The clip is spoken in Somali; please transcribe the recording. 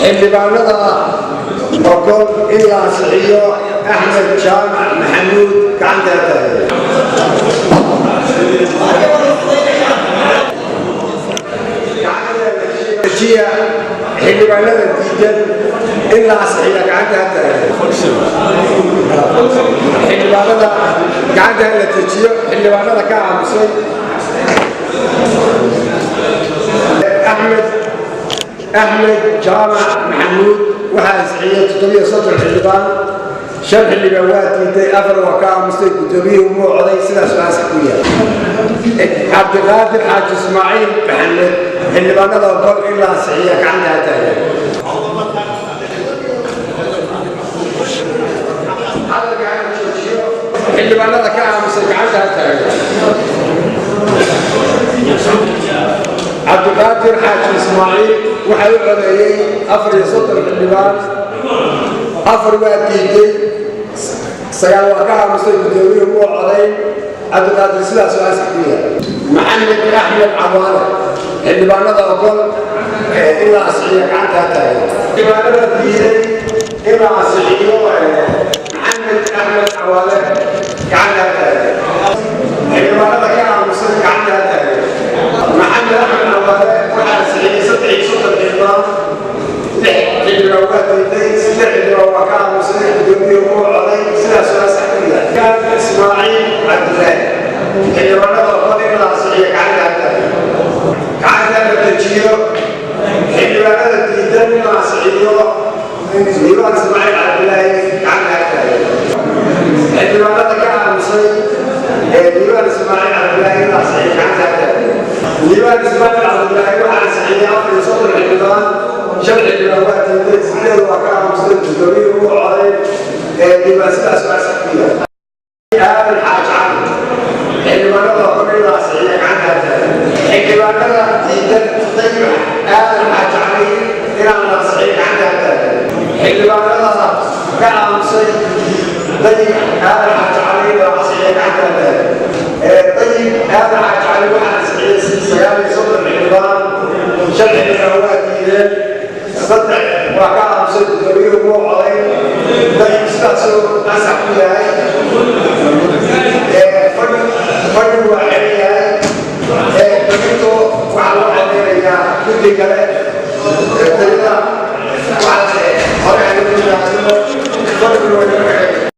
Xildhibaanada ogol in la ansixiyo Axmed Jaamac Maxamuud gacanta ha taagan. Xildhibaanada diidan in la ansixiyo gacanta ha taagan. Xildhibaanada gacanta ha la dejiyo. Xildhibaanada ka aamusay. Axmed Jaamac Maxamuud waxaa ansixiyey 37 xildhibaan, 5 xildhibaan waa diiday, 4 waa ka aamustay, guddoomiyuhu muu coday, sidaasuu ansax ku yahay. Cabdiqaadir Xaaji Ismaaciil Maxamed, xildhibaanada ogol in la ansixiya gacanta ha taagan. Xildhibaanada ka aamusay gacanta ha taagan. Cabdiqaadir Xaaji Ismaaciil waxaa u codeeyey 34 xildhibaan, 4 waa diiday, 9 waa ka aamusay, guddoomiyuhu muu coday. Cabdiqaadir sidaasuu ansax ku yahay. Maxamed Axmed Cawaale, xildhibaanada ogol in la ansixiyo gacanta ha taagan. Xildhibaanada diiday in la ansixiyo Maxamed Axmed Cawaale gacanta ha taagan. Xildhibaanada ka aamusay gacanta ha taagan. Maxamed Axmed Cawaale waxaa ansixiyey 33 xildhibaan, 6 xildhibaan waa diiday, 8 xildhibaan waa ka aamusay, guddoomiyuhu muu coday, sidaasuu ansax ku yahay. Ismaaciil Cabdilaahi, xildhibaanada ogol in la ansixiyo gacanta ha taagan. Gacanta la dejiyo. Xildhibaanada diidan in la ansixiyo Liibaan Ismaaciil Cabdilaahi gacanta ha taagan. Xildhibaanada ka aamusay Liibaan Ismaaciil Cabdilaahi in la ansixiyo gacanta ha taagan. Liibaan Ismaaciil Cabdilaahi waxaa ansixiyey 34 xildhibaan, 5 xildhibaan waa diiday, 8 waa ka aamusay, guddoomiyuhu muu coday. Liibaan sidaasuu ansax ku yahay. Aadan Xaaji Cali, xildhibaanada ogol in la ansixiyo gacanta ha taagan. Xildhibaanada diidan Dayib Aadan Xaaji Cali inaan la ansixiyo gacanta ha taagan. Xildhibaanada ka aamusay Dayib Aadan Xaaji Cali in la ansixiyo gacanta ha taagan. Dayib Aadan Xaaji Cali waxaa ansixiyey 39 xildhibaan, 5 xildhibaan waa diideen, 3 waa ka aamusay, guddoomiyuhu muu coday. Dayib sidaasuu ansax ku yahay.